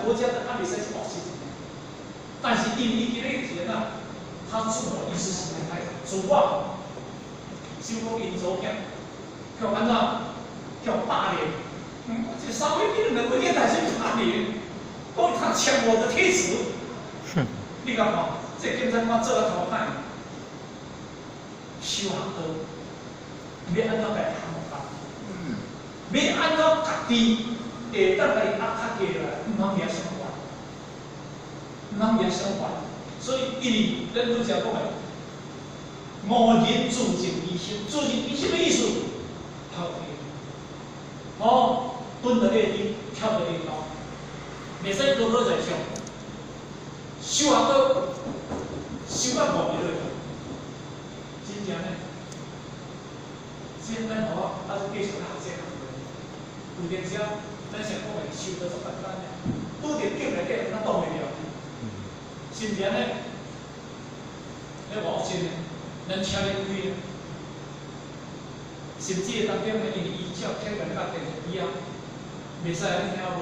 國家的，他袂使去惡心。但是因伊今日是按怎？他自我意識形態太強，自我，想講𪜶祖囝，予按怎？予霸凌。這稍微變兩個月代是霸凌，講他搶我的貼紙。你感覺？這警察官做啊頭歹，修學道，欲按怎共降落來？欲按怎家己會當共伊壓較低落來？毋通共相還，毋通共相還。所以，因為咱拄才講的，吾人自淨其心，自淨其心的意思，頭低，哦，蹲得越低，跳得越高，袂使高高在上。修學道，修到無佇落去，真正呢，真咱吼，啊，是繼續學這項。有陣時啊，咱想講的修道足簡單的，拄著境內底，咱擋袂牢。是毋是按呢？咧偌真呢，咱車咧開，甚至當中呢，因為伊照聽到甲電視機啊，袂使按呢聽無？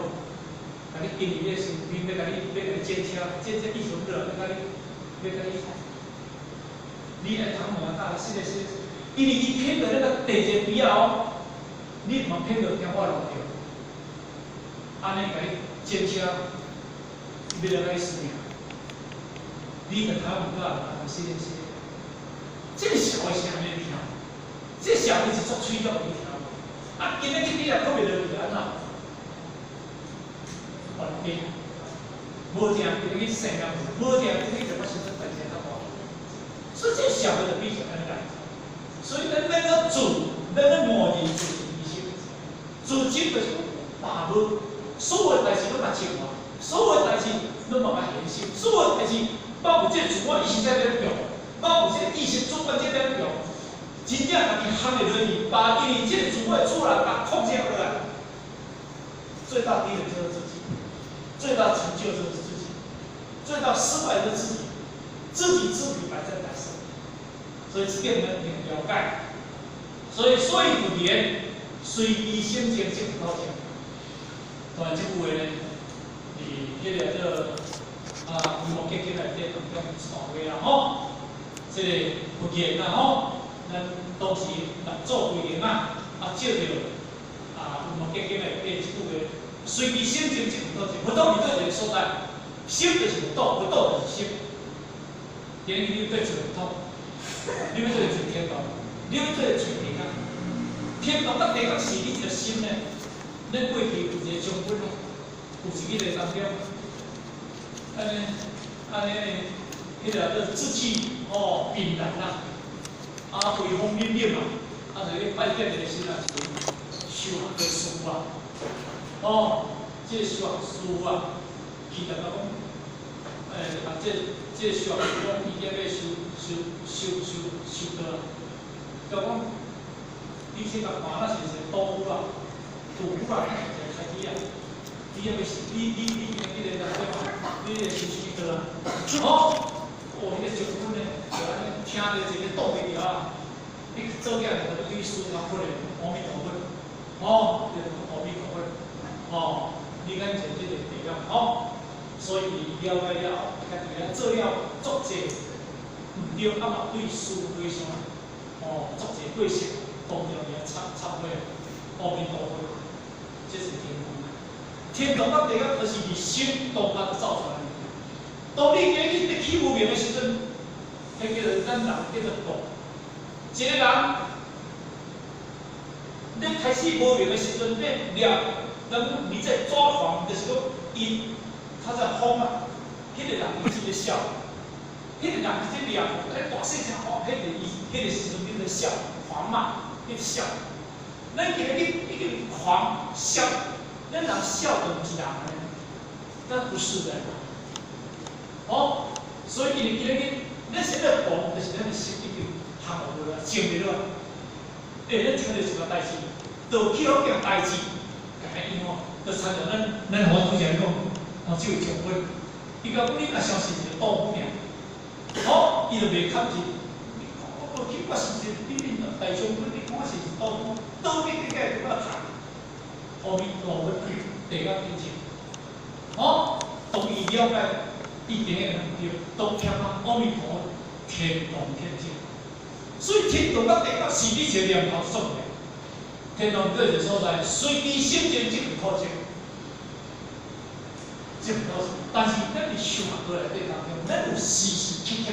共你因為你的身邊欲共你檢車，檢車意思落，欲共你，你愛通問啊，是的是的，因為伊偏到那個地一個邊仔哦，你嘛偏到聽我落著，按呢共你檢車，欲來共你死命。你就頭毋過啊，是的是的，這個社會是按呢聽，這個社會是足脆弱的聽，啊，今日去你也閣袂落去按怎？冤家，無定今日去生命，無定今日就發生代誌較大，所以這個社會就變成按呢來。所以咱欲按怎做，咱欲吾人自淨其心，自淨就是講把握，所有代誌攏嘛淨化，所有代誌攏嘛愛現實，所有代誌。包括這個自我意識在咧用，包括這個意識主觀這咧用，真正家己含會落去，把因為這個自我的主人共控制落來，最大敵人就是自己，最大成就就是自己，最大失敗就是自己，知己知彼，百戰百勝。所以這點咱一定了解。所以佛言，隨其心淨，即佛土淨。當然，這句話呢，佇彼個叫啊，維摩詰經內底當中一段話啦吼，這個佛言啦吼，咱當時六祖規定啊，啊照著啊維摩詰經內底這句話，隨其心淨，即佛土淨。佛土佇佗一個所在？心就是佛土，佛土就是心。今日你欲做佛土，你欲做天堂，你欲做地獄。天堂佮地獄是你一個心呢。咱過去有一個將軍哦，有一個當中。按呢，按呢，彼個叫志氣哦，凛然啦，啊，威風凜凜嘛，啊，就去拜見一個時陣，一個修學的師啊，哦，這個修學師啊，伊就講，啊，這個修學師講，伊欲修修修修修道，就講，你去共看，那是一個屠夫啦，屠夫啊，一個開始啊。你欲是，你彼個人對嘛？你會修啥物道啊？哦，哦，彼個將軍呢，就按呢聽著一个擋袂牢啊！你做起來就對師甲佛的阿彌陀佛，哦，阿彌陀佛，哦，你敢坐這個地方，哦，所以了解了後，家己咧做了足濟毋對，啊嘛對師對上，哦，足濟過失，當中來懺懺悔，阿彌陀佛，這是天堂。天堂佮地獄，就是佇心當下就走出來。當你今日佇起無明的時陣，彼叫做咱人叫做狂。一個人，你開始無明的時陣，你掠人你在抓狂，就是講伊他在瘋啊。彼個人伊真咧痟，彼個人伊真掠，咧大細聲吼，彼個伊彼個時陣叫做痟狂嘛，叫痟。咱今日去已經狂痟。咱人痟就毋是人呢，那不是人。哦，所以因為今日咱現在狂，就是咱的心已經陷落來，靜袂落來。欸，咱聽著一個代誌，就去予件代誌，共伊吼，就親像咱我拄才講，哦，這位將軍，伊講你若相信一個屠夫爾，哦，伊就袂堪是，你講我過去我是一個你恁大將軍，你講我是一個屠夫，倒去你個我查。阿彌陀佛，地獄天淨，哦，當伊了解伊定會對，當欠啊，阿彌陀佛天動天靜。所以天動佮地覺是你一個念頭創的。天堂閣一個所在，隨你心靜則有苦靜，則有苦靜。但是咱佇修學過來底當中，咱有時時刻刻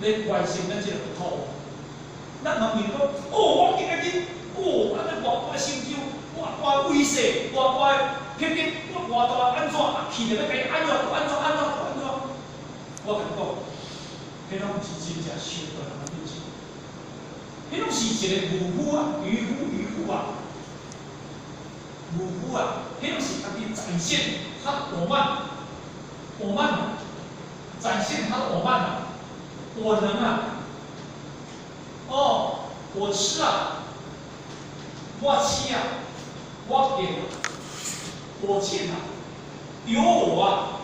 咧關心咱這個佛土。咱毋是講，哦，我今仔日，哦，按呢偌大成就，偌大威勢，偌大品德，我偌大按怎啊？去著欲共伊按怎按怎按怎按怎？我共你講，彼攏毋是真正修道人的品質，彼攏是一個愚夫啊，愚夫愚婦啊，愚夫啊，彼攏是家己展現他的我慢，我慢啊，展現他的我慢啊，我能啊，哦，我痴啊，我痴啊，我見啊，我見啊，有我啊，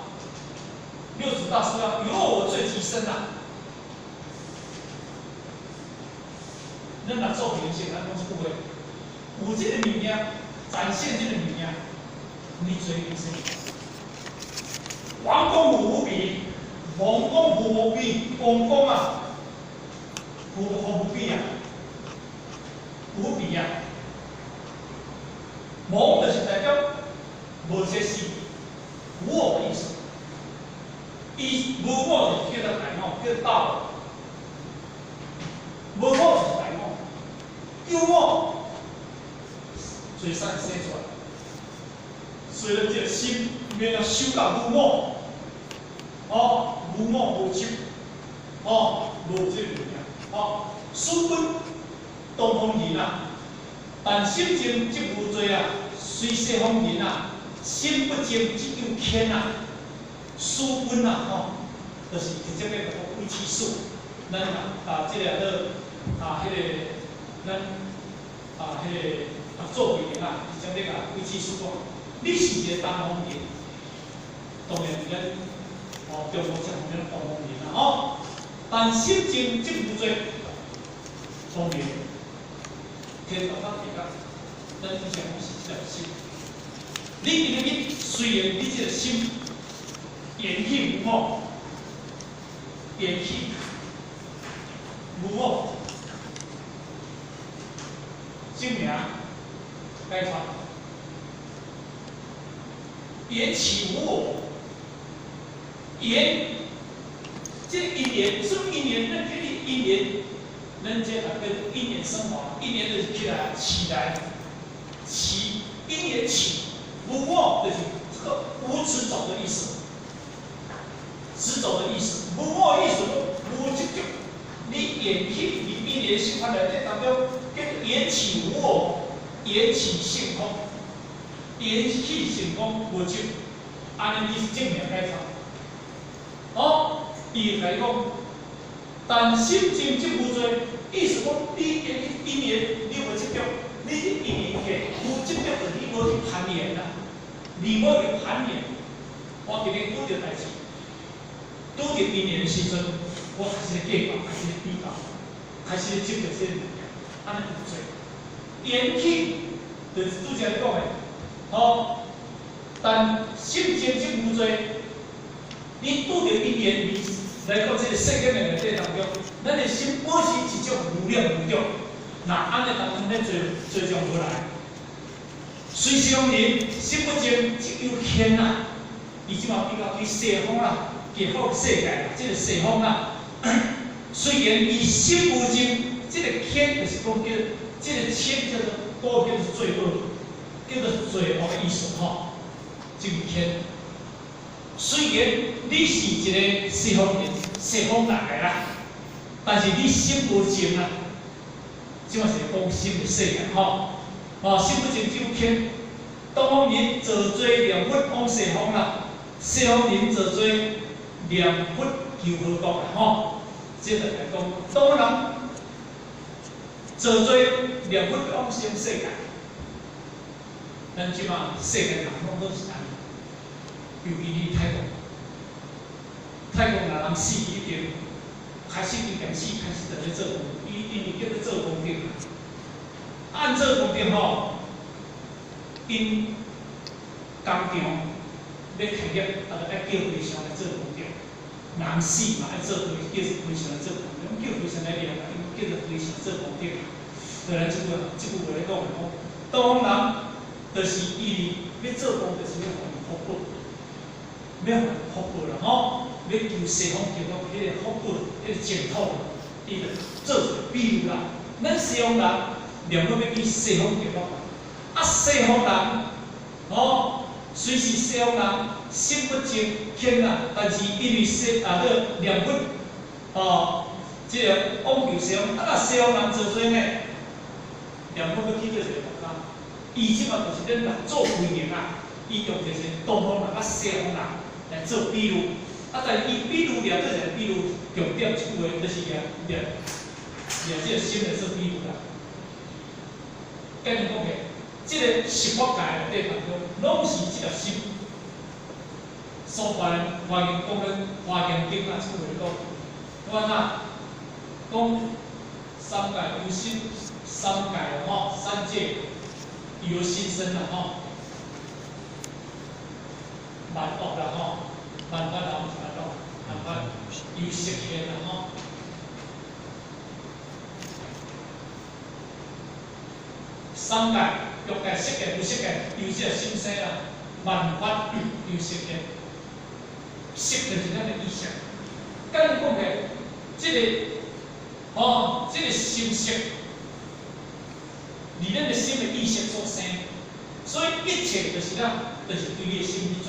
六祖大師啊，有我最極深啊。咱若做明星，咱講這句話，有這個物件，展現這個物件，你做明星。王公虎無比，王公虎無比，王公啊，虎虎無比啊，無比啊。妄就是代表無這是無我的意思。伊無我就是叫做大我，叫做道。無我就是大我，有我，隨善生出來。所以咱這個心免要修到無我，哦，無我無執，哦，無這個物件，哦，師本東方人啊，但心靜則無罪啊，隨西方人啊，心不靜則有慳啊，師本啊，吼，就是直接欲講鬼起數，咱啊啊，這個做啊，彼個咱啊，彼個啊做規定啊，直接欲共鬼起數講，你是一個東方人，當然是咱哦中國這方面東方人啦，吼，但心靜則無罪，當然天道佮地覺，咱以前講是這條心。你今日雖然你這個心緣起無我，緣起無我，證明解脫。緣起無我，緣，這個因緣，什麼因緣？咱叫伊因緣，咱這啊叫做因緣生化，因緣就是起來，起來，起，因緣起，無我就是這個無執著的意思，執著的意思，無我的意思，無執著。你緣起佇因緣生法內底當中，叫做緣起無我，緣起性空，緣起性空無執，按呢你是證明解脫。哦，伊會共你講，但心靜則無罪，意思講你因緣你無執著，你這因緣起無執著，就你無去攀緣啦，你無去攀緣。我今日拄著代誌，拄著因緣的時陣，我開始計較，開始比較，開始執著這個物件，按呢有罪。緣起就是拄才講的，吼，但心靜則無罪。你拄著因緣，來到這個世間的內底當中，咱的心保持一種無染無著，若按呢當中咧做做將無來。隨常人心不靜則有慳啊，伊這馬比較去西方啦，極好世界啦，這個西方啦。雖然伊心無靜，這個慳就是講叫這個慳叫做都叫做罪惡，叫做罪惡的意思吼，這個慳。雖然你是一個西方人，西方來的啦，但是你心無靜啊，這馬是講心的世界吼，哦，心不靜就慳。東方人造作念佛往西方啦，西方人造作念佛求佛國啦吼，這就來講，東方人造作念佛往生世界，咱這馬世界人攏都是按呢，尤其你泰國，泰國若人死已經開始已經死，開始就咧做功，伊因為叫做做功德，按做功德吼，𪜶工場欲要开业，啊，就愛叫和尚來做功德。人死嘛，愛做和叫和尚來做功德，叫和尚來念啊，叫做和尚做功德。對咱這句這句話來講，講東方人就是伊欲做功德，是欲予伊福報，欲予伊福報啦吼，欲求西方極樂彼个福報，彼个淨土，伊就做一個比喻啦。咱西方人念講欲去西方極樂，啊西方人吼，雖是西方人心不正虔啊，但是因為西啊咧念佛吼，這個往求西方，啊若西方人做做呢，念佛欲去佗一個國家，伊這馬就是咧做規定啊，伊用就是東方人佮西方人來做比喻，啊，但是伊比喻掠做一個比喻，重點這句話就是掠掠掠這個心來做比喻啦。簡單講起，這個十法界內底當中，攏是這粒心。所華華嚴講咧，華嚴經啊，這句話講，我哪講三界由心，三界吼，三界由心生啦吼，萬惡啦吼，萬法啦，毋是萬惡，萬法由色現啦吼。三界、欲界、色界、無色界，由這個心生啦，萬法由色現。色就是咱的意識。簡單講起，這個吼，這個心識，佇咱的心的意識所生，所以一切就是咱，就是對你的心去轉。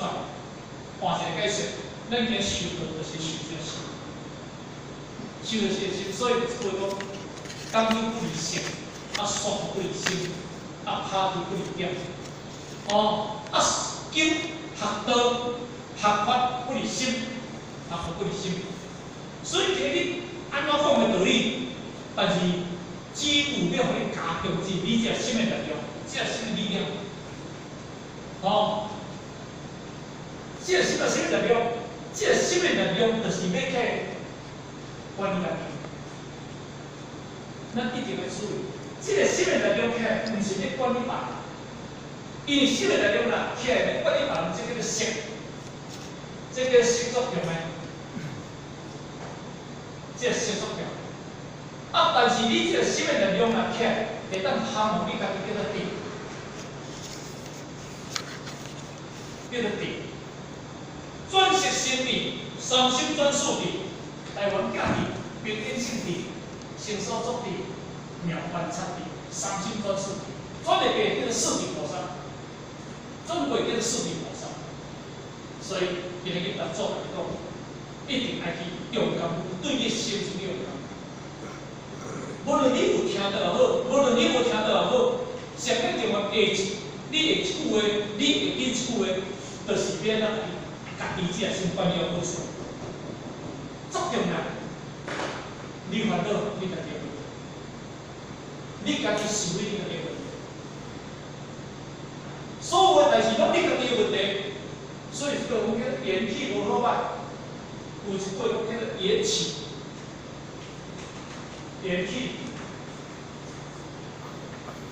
換一個解釋，咱今修道就是修這個心，修的是心，所以這句話講，講究不離色，啊，說不離心，啊，拍不離點，哦，啊，經學道。學法不離心，學佛不離心，所以今日按怎講的道理，但是只有欲予你加強是你這心的力量，這心的力量，吼，這心的什麼力量？這心的力量就是欲去管理家己，咱一定愛注意，這個心的力量起來，毋是咧管理別人，因為心的力量啦起來欲管理別人，這叫做識。這個識作用的，這個識作用。啊，但是你這個心的力量若起來，會當含予你家己叫做定，叫做定。轉識心智，三心轉四智，台灣教智，平等性智，成所作智，妙觀察智，三心轉四智，轉會過叫做四智菩薩，轉過叫做四智菩薩。所以今日佛祖來講，一定愛去用功，對你心去用功。無論你有聽到也好，無論你無聽到也好，上較重要下一，你下一句話，你會記這句話，就是欲按怎家己這個心管理好勢。足重要，你煩惱，你家己的問題；你家己是非，你家己的問題。所有的代誌攏你家己的問題。所以這個講叫做緣起無好歹，有一句講叫做緣起，緣起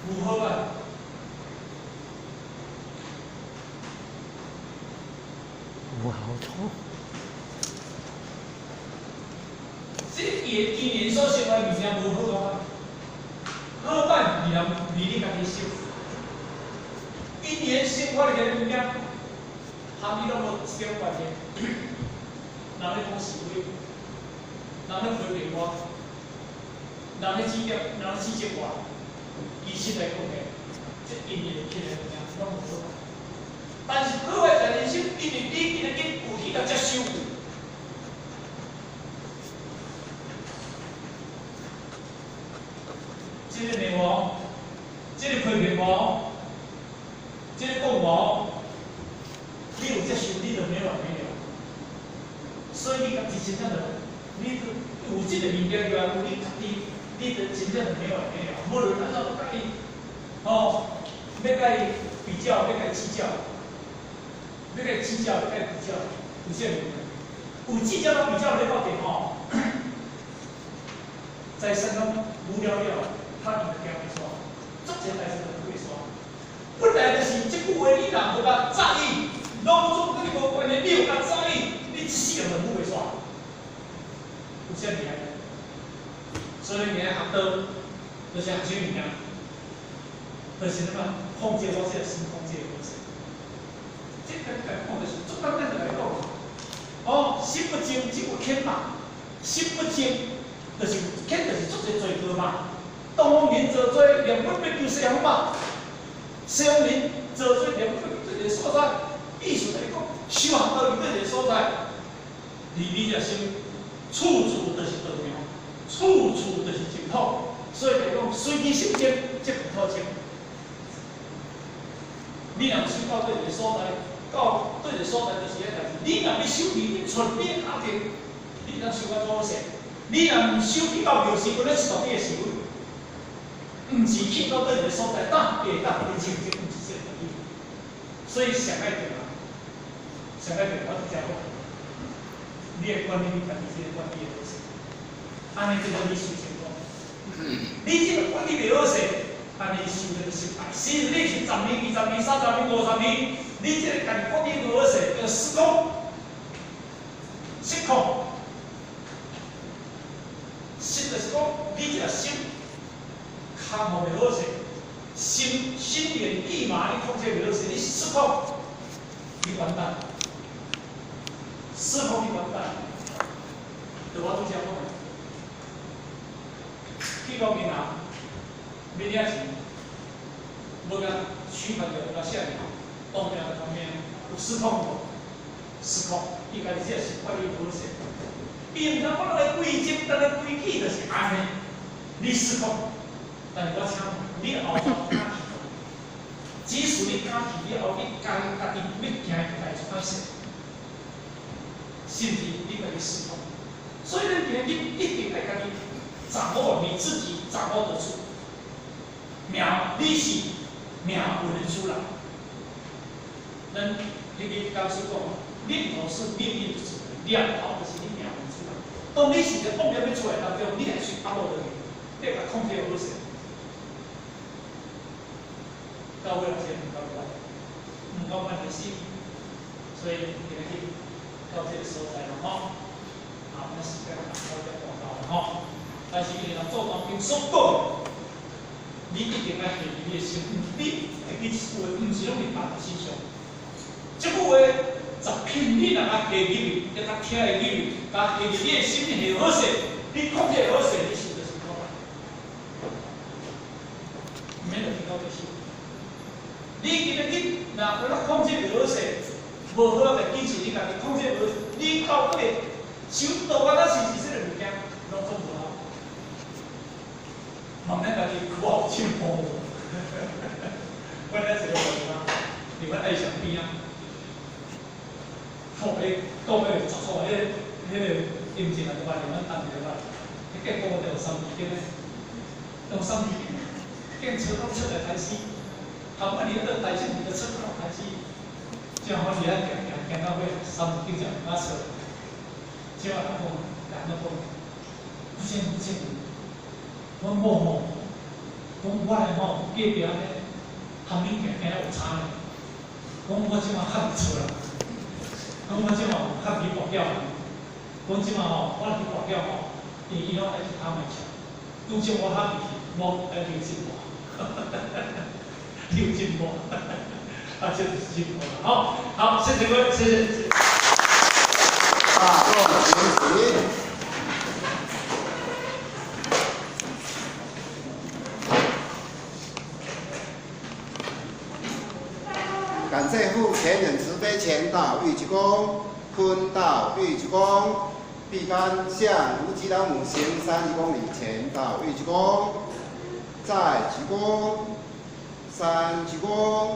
無好歹。無好錯。這個因緣所生的物件無好歹，好歹離人離你家己心，因緣生發的這個物件。和你攏無一點關係，人咧講是非，人咧批評我，人咧指點，人咧指責我，其實來講呢，這因緣起的物件攏無好。但是好歹在人生，因為你今日有去共接受，這個罵我，這個批評我，這個講我。你有接受，你就沒完沒了。所以你家己真正就，你有這個物件以外，有你家己，你就真正就沒完沒了。無論按怎都共伊，吼，欲共伊比較，欲共伊計較，欲共伊計較，欲共伊比較，有這個問題。有計較佮比較咧到底吼，財產攏無了了，拍伊就行袂煞，足濟代誌都袂煞。本來就是這句話，你若無共在意，攏總佮你無關。學道，就是學啥物件？就是什麼控制我這個心控制好勢。這個來講就是足簡單就來講。哦，心不靜則有譴嘛，心不靜就是譴，就是足濟罪過嘛。東方人造罪，念佛欲求西方嘛。西方人造罪，念佛欲對一個所在，意思就是講，修行到佇對一個所在，離你這心，處處就是道場，處處就是淨土。所以來講，隨機心靜，則佛土淨。你若修到對一個所在，到對一個所在就是遐代志。你若欲修佇你出你的家庭，你通修較好勢。你若毋修去到廟時，阮咧出你的時陣，毋是去到對一個所在，當會當互你清淨，毋是這個道理。所以上愛重要，上愛重要，我直接講，你會管理你家己這個管理會好勢，按呢這個你修成功。你這個管理袂好勢，按呢修這個失敗。甚至你是十年、20年、30年、50年，你這個家己管理袂好勢，叫失控、失控。失就是講，你這個心控袂好勢，心心猿意馬，你控制袂好勢，你失控，你完蛋。失控你完蛋。就我拄才講的，去到銀行欲領錢，無共取款就無共寫名，當面就當面有失控無？失控，伊家己這個是管理無好勢。伊毋知我人的規則，咱的規矩就是按呢。你失控，但是我請問你後擺敢去？只是你敢去，你後你家家己欲行的代志較勢，甚至你家己失控。所以咱今日一定愛家己掌握你自己掌握得住。命你是命運的主人。咱彼个教師講，念頭是命運的主人，念頭就是你命運主人。當你是個妄念欲出來當中，你會去壓落去，你會共控制好勢。到尾是毋夠力，毋夠慢的心，所以今日到這個所在了吼。啊，咱時間到這半到了吼。但是伊人做當兵所講，你一定愛下佇你的心，你會記一句話，毋是攏佇別人身上。這句話十品你若較下入去，你較聽會入去，共下入你的心下好勢，你控制好勢，你修就是好啦。毋免就聽到這些。你今日你若有咧控制袂好勢，無好仔堅持你家己控制無，你到底修道啊，咱是是這個物件，攏總無好。問咱家己苦有進步無？阮咧一個地方，佇阮愛上邊仔，吼，伊講迄個十箍，彼个音質啊，就捌阮當一个捌，彼結果就三字經咧，用三字經，見車都出來開始，頭擺年到大正就出來開始，這樣我佇遐行行行到尾，三字經就毋敢出，這人講，人攏講，不見不見，阮某吼，講我的吼隔壁咧，旁邊行行有差咧，講我這馬較袂出啦，講我這馬較去跋筊啦，講這馬吼，我去跋筊吼，伊伊攏愛去貪來食，拄則我較袂去，無愛你有進步，你有進步，啊，這就是進步啦，好，好，謝謝各位，謝謝。大眾請起。感謝父前人慈悲前道御鞠躬，坤道御鞠躬，畢潘向無極老母行三鞠躬禮，前道御鞠躬，再鞠躬，三鞠躬，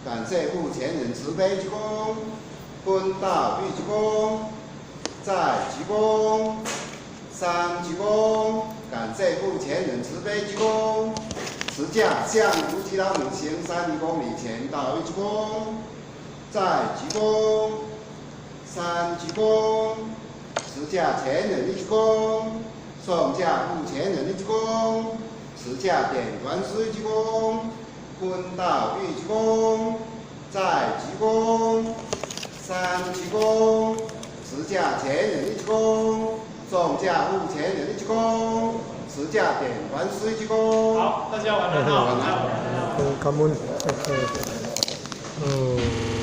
感謝父前人慈悲鞠躬，坤道御鞠躬，再鞠躬，三鞠躬，感謝父前人慈悲鞠躬。持駕向無極老母行三鞠躬禮，前道一鞠躬，再鞠躬，三鞠躬，持駕前人一鞠躬，送駕護前人一鞠躬，持駕點觀師一鞠躬，坤道一鞠躬，再鞠躬，三鞠躬，持駕前人一鞠躬，送駕護前人一鞠躬，持駕典完遂鞠躬。好，大家晚安哈。晚安。感恩，謝謝。嗯。